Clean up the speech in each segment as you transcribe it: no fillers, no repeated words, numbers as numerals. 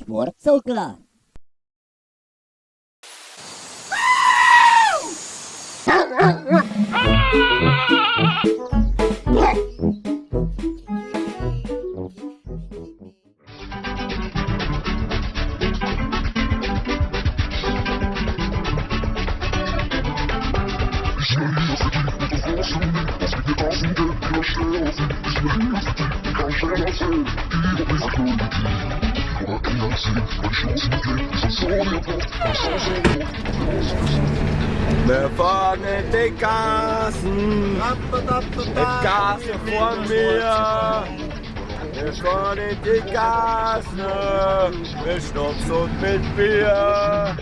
Sportzuckler. Wir fahren in die Gassen, die Gasse vor mir. Wir fahren in die Gassen, mit Schnaps und mit Bier.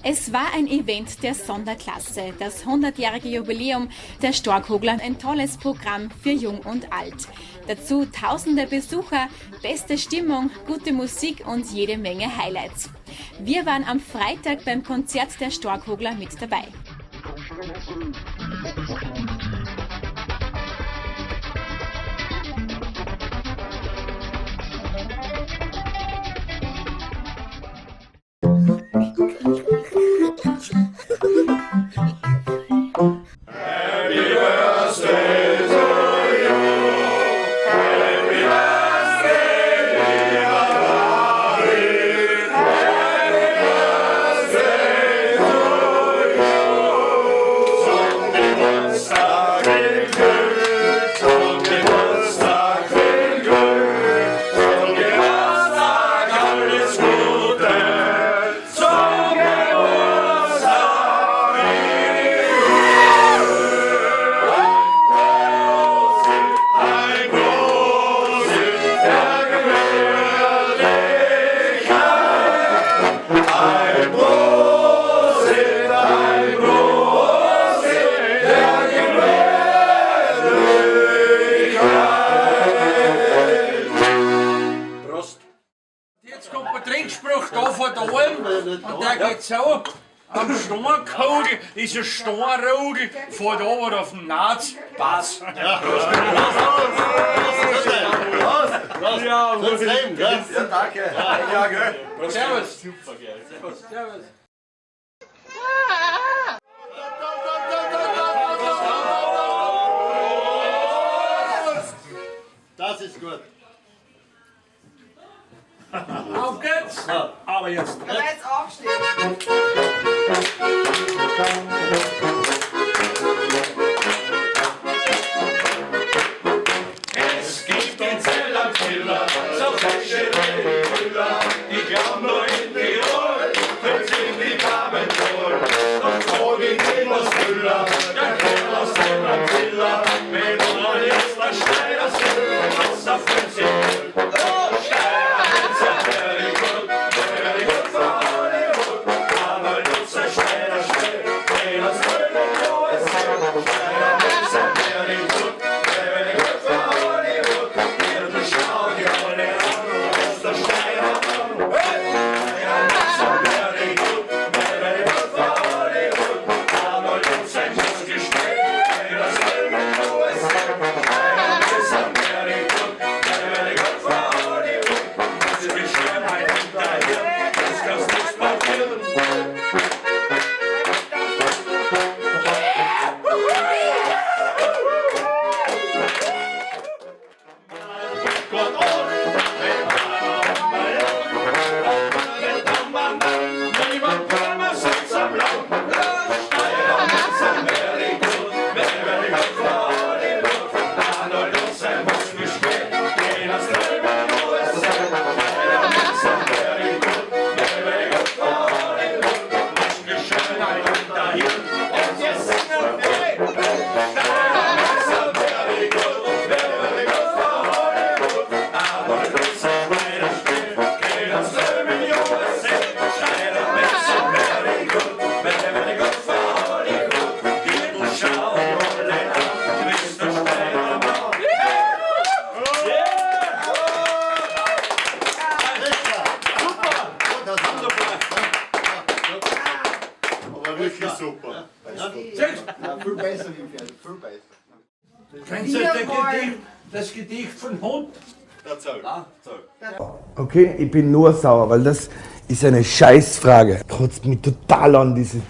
Es war ein Event der Sonderklasse, das 100-jährige Jubiläum der Storkogler, ein tolles Programm für Jung und Alt. Dazu tausende Besucher, beste Stimmung, gute Musik und jede Menge Highlights. Wir waren am Freitag beim Konzert der Storkogler mit dabei. Jetzt kommt der Trinkspruch da vor der Alm und der geht so. Am Steinkogel ist ein Steinrogel, fährt aber auf den Naz, Pass. Ja, Leben, gell? Ja, danke. Ja, gell. Servus. Super geil. Servus. Servus. Das ist gut. Auf geht's. Aber jetzt. Aber jetzt aufstehen. Es gibt in Zell am Ziller so fesche Müller, die glauben nur in Tirol, wenn sie die Damen wohl. Doch frag ich den was Müller, der Kerl aus Zell am Ziller, wenn man jetzt der Schneider soll, was er für sich holt. Oh, Schneider ist ja very good, very good for Hollywood. Kennst du das Gedicht, das Gedicht von Hund? Okay, ich bin nur sauer, weil das ist eine Scheißfrage. Kotzt mich total an, diese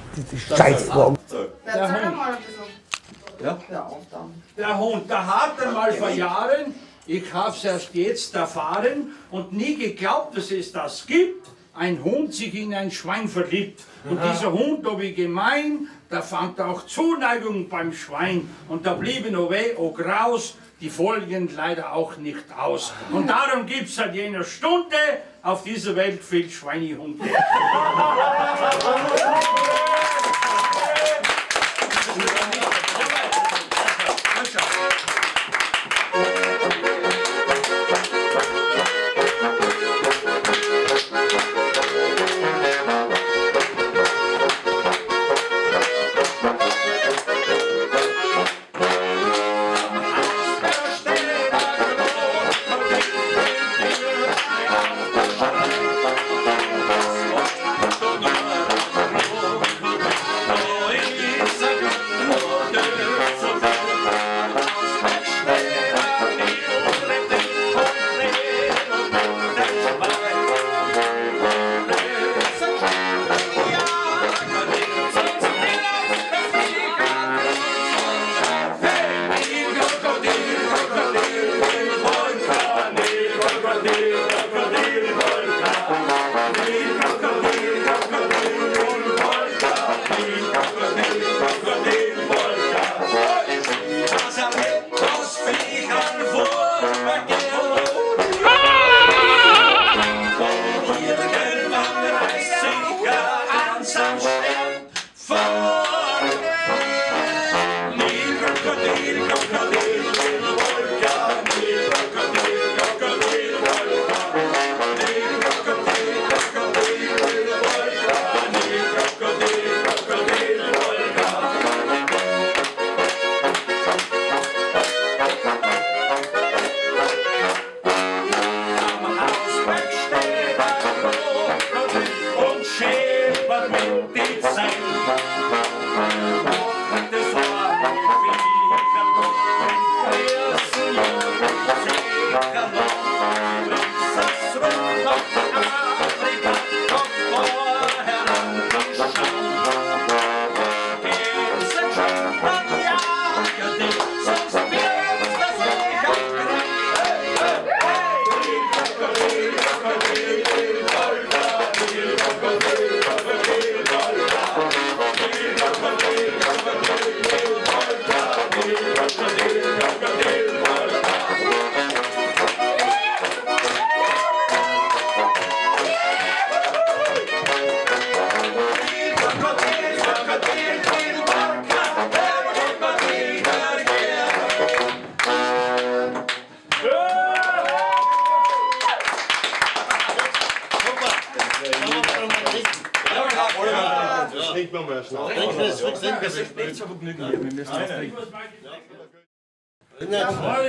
Scheißfrage. Erzähl mal ein bisschen. Ja? Hör auf dann. Der Hund, der hat einmal vor Jahren, ich hab's erst jetzt erfahren und nie geglaubt, dass es das gibt, ein Hund sich in ein Schwein verliebt. Und dieser Hund, oh wie gemein, da fand auch Zuneigung beim Schwein. Und da blieben, oh weh, oh graus, die Folgen leider auch nicht aus. Und darum gibt's seit jener Stunde auf dieser Welt viel Schweinehunde.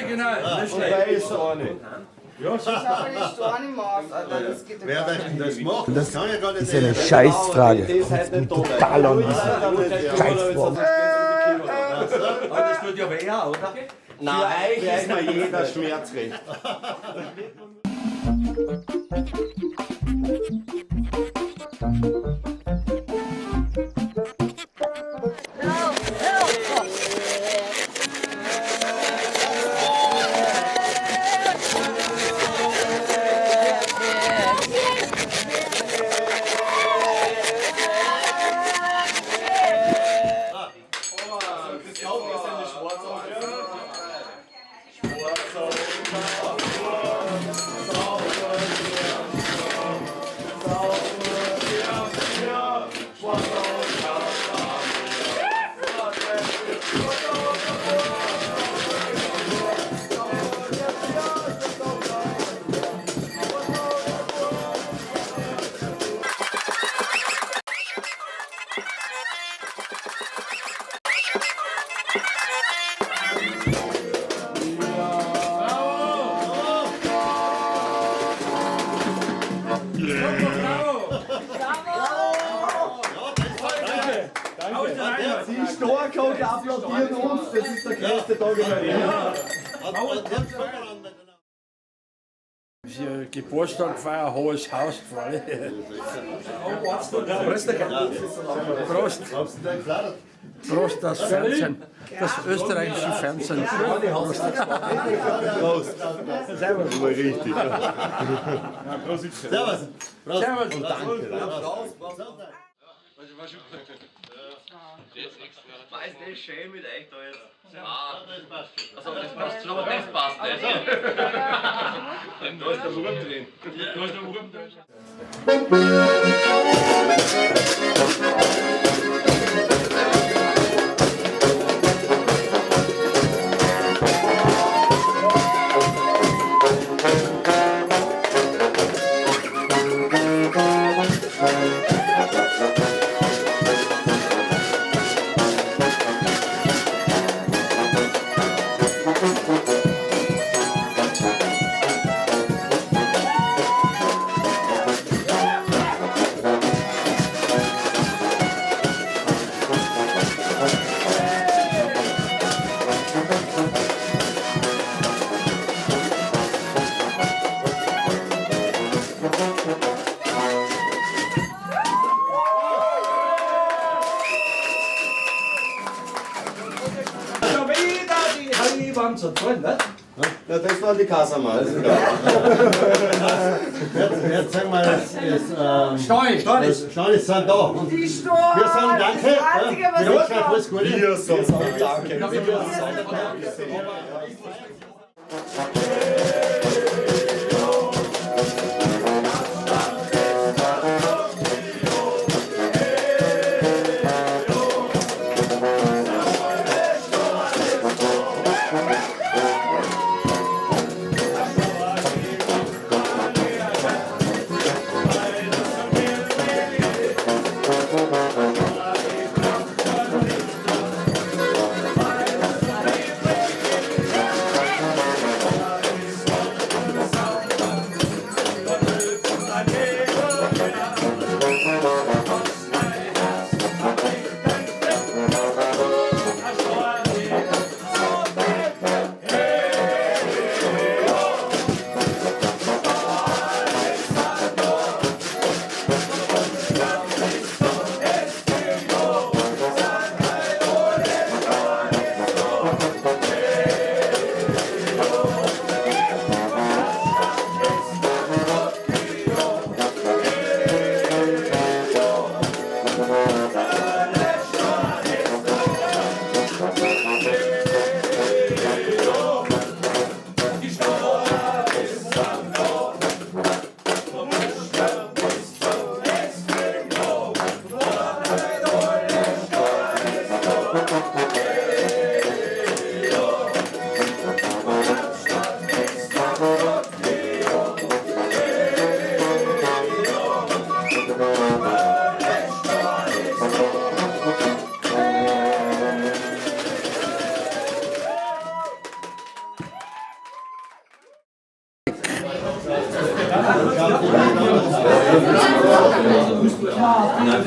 Original, nicht schlecht. Das ist aber die Storni-Maus, Alter. Das geht ja Wer gar nicht. das macht, das kann ja gar nicht Das ist eine Scheißfrage. Kotzt mich total an, diese Scheißfrage. Aber das tut ja weh, oder? Nein, für euch ist mir jeder Schmerz recht. Storkogler applaudieren uns, das ist der größte Tag in der Welt. Geburtstag feiern, hohes Haus, freilich. Prost. Prost, das Fernsehen, das österreichische Fernsehen. Prost. Prost. Servus. Mal richtig. Servus. Servus. Servus. Und danke. Ist das schön mit euch da jetzt? Ah, also das passt schon, aber das passt nicht. Da ist der Wurm drin. Da ist der Wurm drin. Schon wieder die Heibern zu tun, ne? Ja, das waren die Kassamal. Jetzt sagen wir, es ist. Steuer, Steuer. Steuer sind da. Und Die Steuer! Wir sagen danke. Das Einzige, was Wir ich wünschen euch alles Gute. Wir sagen danke. Wir sagen danke.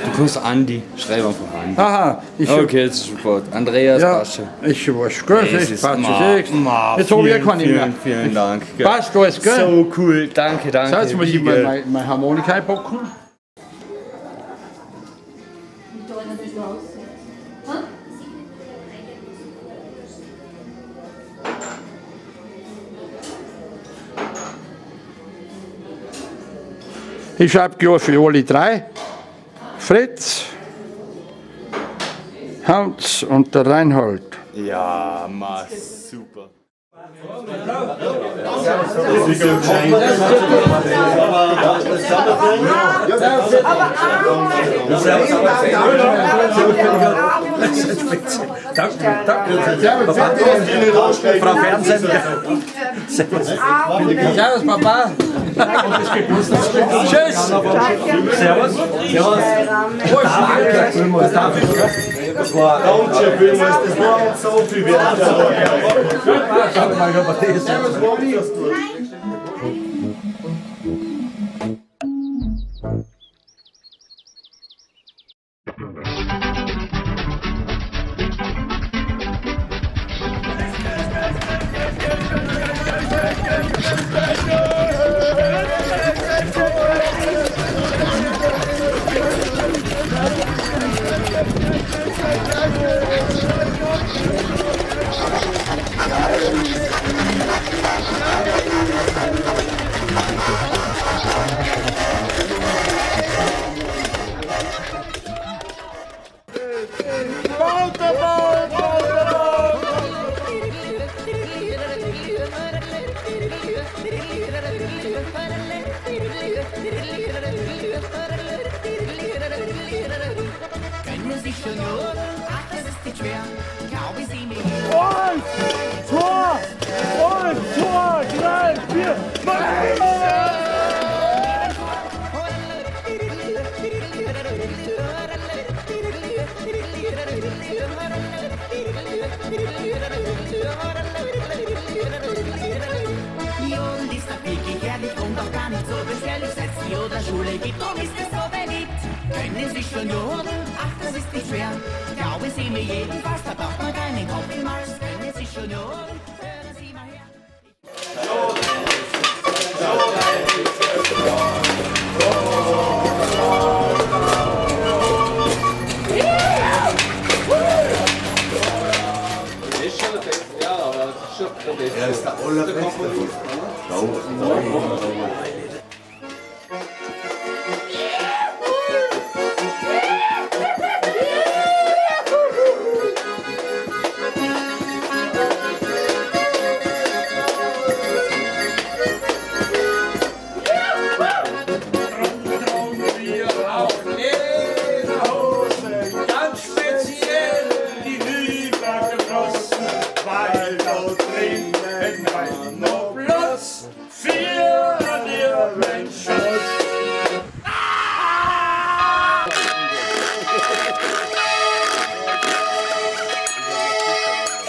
Du kannst Andi, schreib einfach Andi. Aha, ich Okay, jetzt super. Andreas, Ja, passt schon. ich weiß gut, Es ich ist- passt Ma, schon. ma, Jetzt habe ich ja vielen, keine mehr. Vielen, vielen Dank. gell. Passt alles, gell? So cool, danke, danke. So, jetzt muss ich Wie mal geil. meine Harmonika einpacken. Ich schreibe gleich für alle drei. Fritz, Hans und der Reinhold. Ja, ma, super. Danke, danke. Servus, Frau Fernsehen. Servus. Servus, Papa. Tschüss. Servus. Servus. Das darf ich. Das war Danke vielmals, das war uns so viel wert. Servus, Mami. schon jodeln, ach, das ist nicht schwer. Glauben Sie mir. 1, 2, 1, 2, 3, 4, 5! Jodeln ist doch wirklich herrlich und auch gar nicht so gefährlich, seit's die Jodelschule gibt, drum ist es so beliebt. Können Sie schon jodeln? Ach, das ist nicht schwer. Glauben Sie mir jedenfalls, da braucht man keinen Kopf im Hals. Können Sie schon jodeln? Hören Sie mal her. Das ist schon der Beste, ja, aber das ist schon der Beste. Er ist der allerbeste. Da oben, da oben, da oben. Wir auch Lederhosen, ganz speziell die übergegossen, weil da drinnen war noch Platz für einen Schuss.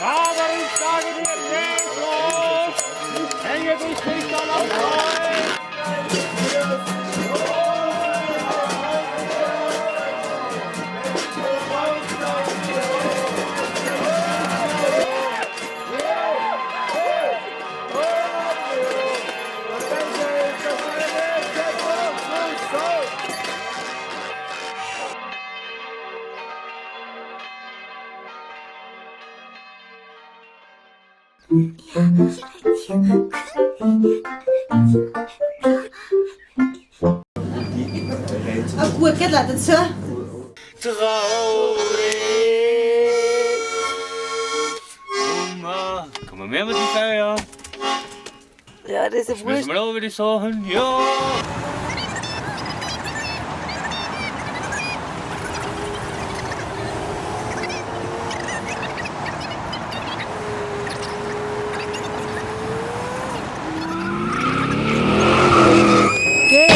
Aber ich sage dir, Jesus, hänge dich nicht an am Kreuz! Eine Gurke dazu. Traurig. Oma, kommen wir mit die Feier? Ja, das ist ja Müssen wurscht. wir über die Sachen, ja. Geh.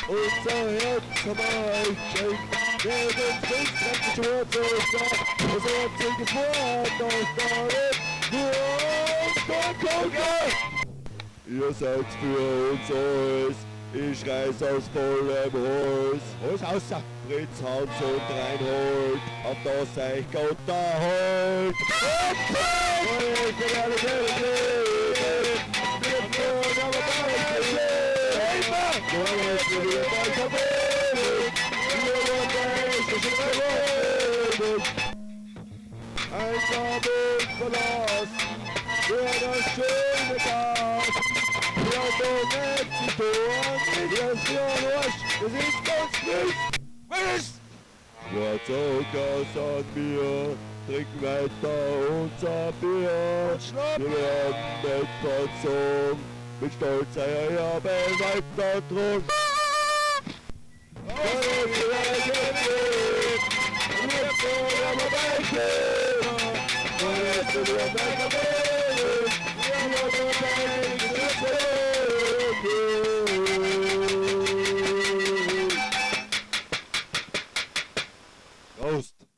Unser Herz Ihr seid für uns alles, ich reiß aus vollem Hals. Alles außer Fritz, Hans und Reinhold, auf das euch Gott erholt. Einsam und verlassen, für das schöne Gas. Das ist ganz frisch! Zucker sind wir, trinken weiter unser Bier. Wir werden nicht verzogen, mit Stolz euer Erbe weiter trugen. Prost!